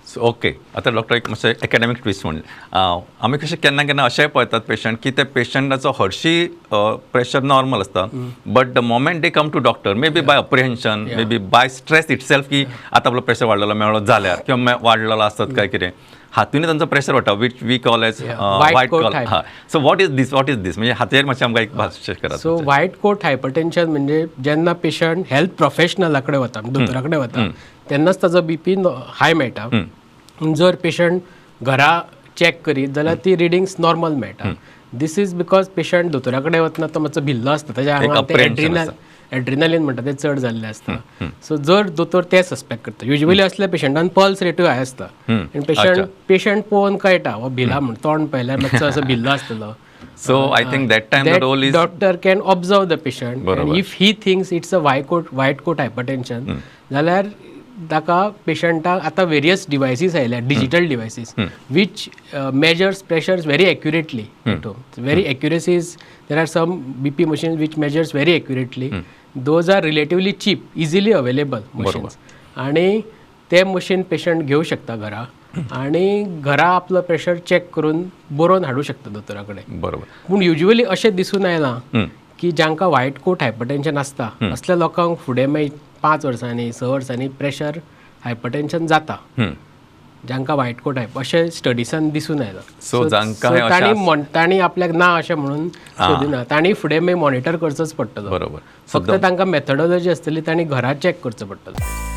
So okay, आतां doctor, एक मातशें एकाडेमीक ट्विस्ट म्हणलें. आमी कशें केन्ना केन्ना अशेंय पळयतात पेशंट की ते पेशंटाचो हरशी प्रेशर नॉर्मल आसता, but the moment they come to doctor, maybe by apprehension, maybe by stress itself की आतां आपलो प्रेशर वाडलेलो मेळ्ळो जाल्यार किंवा वाडलेलो आसत काय कितें, हातूनय तांचो प्रेशर वाडटा, which we call as white white coat call. Hype. हां, so what is this? What is this? म्हणजे हाचेर मातशें आमकां एक भाश्य करात. सो व्हायट कोट हायपरटेन्शन म्हणजे जेन्ना पेशंट हेल्थ प्रोफेशनला कडेन वता, दोतोरा कडेन वता, तेन्नाच ताजो बीपी हाय मेळटा. जर पेशंट घरा चॅक करीत जाल्यार ती रिडिंग्स नॉर्मल मेळटा. This is because patient दोतोरा कडेन वतना तो मातसो भिल्लो आसता, ताच्या एक आंगात ते apprehension. एड्रिनलिन म्हणटा ते चड जाल्लें आसता. सो जर दोतोर ते सस्पेक्ट करता, युजली असल्या पेशंटान पल्स रेटूय हाय आसता आनी पेशंट पेशंट पळोवन कळटा हो भिला म्हण. तोंड पळयल्यार मातसो असो भिल्लो आसतलो. So I think that time the that role is doctor can observe the patient and if he thinks it's a white coat hypertension जाल्यार ताका पेशंटाक आतां वेरियस डिवायसीस आयल्या, digital devices which measures pressures very accurately. Very accuracy is there are some BP machines which measures very accurately. Those are relatively cheap, easily available machines आणि ते machine patient घेवं शकता घरा आणि घरा आपलो प्रेशर चॅक करून बरोवन हाडूं शकता दोतोरा कडेन. पूण युजली अशें दिसून आयलां की जांकां व्हायट कोट हायपरटेन्शन आसता, असल्या लोकांक फुडें मागीर 5 वर्सांनी, 6 वर्सांनी प्रेशर हायपरटेन्शन जाता, जांकां व्हायट कोट हायप, अशें स्टडिसान दिसून आयलां. So, जांकां हे अशें तांणी तांणी आपल्याक ना अशें म्हणून सोदिना, तांणी फुडें मागीर मॉनिटर करचोच पडटलो. फक्त तांकां मेथडॉलॉजी आसतली, तांणी घरा चॅक करचो पडटलो.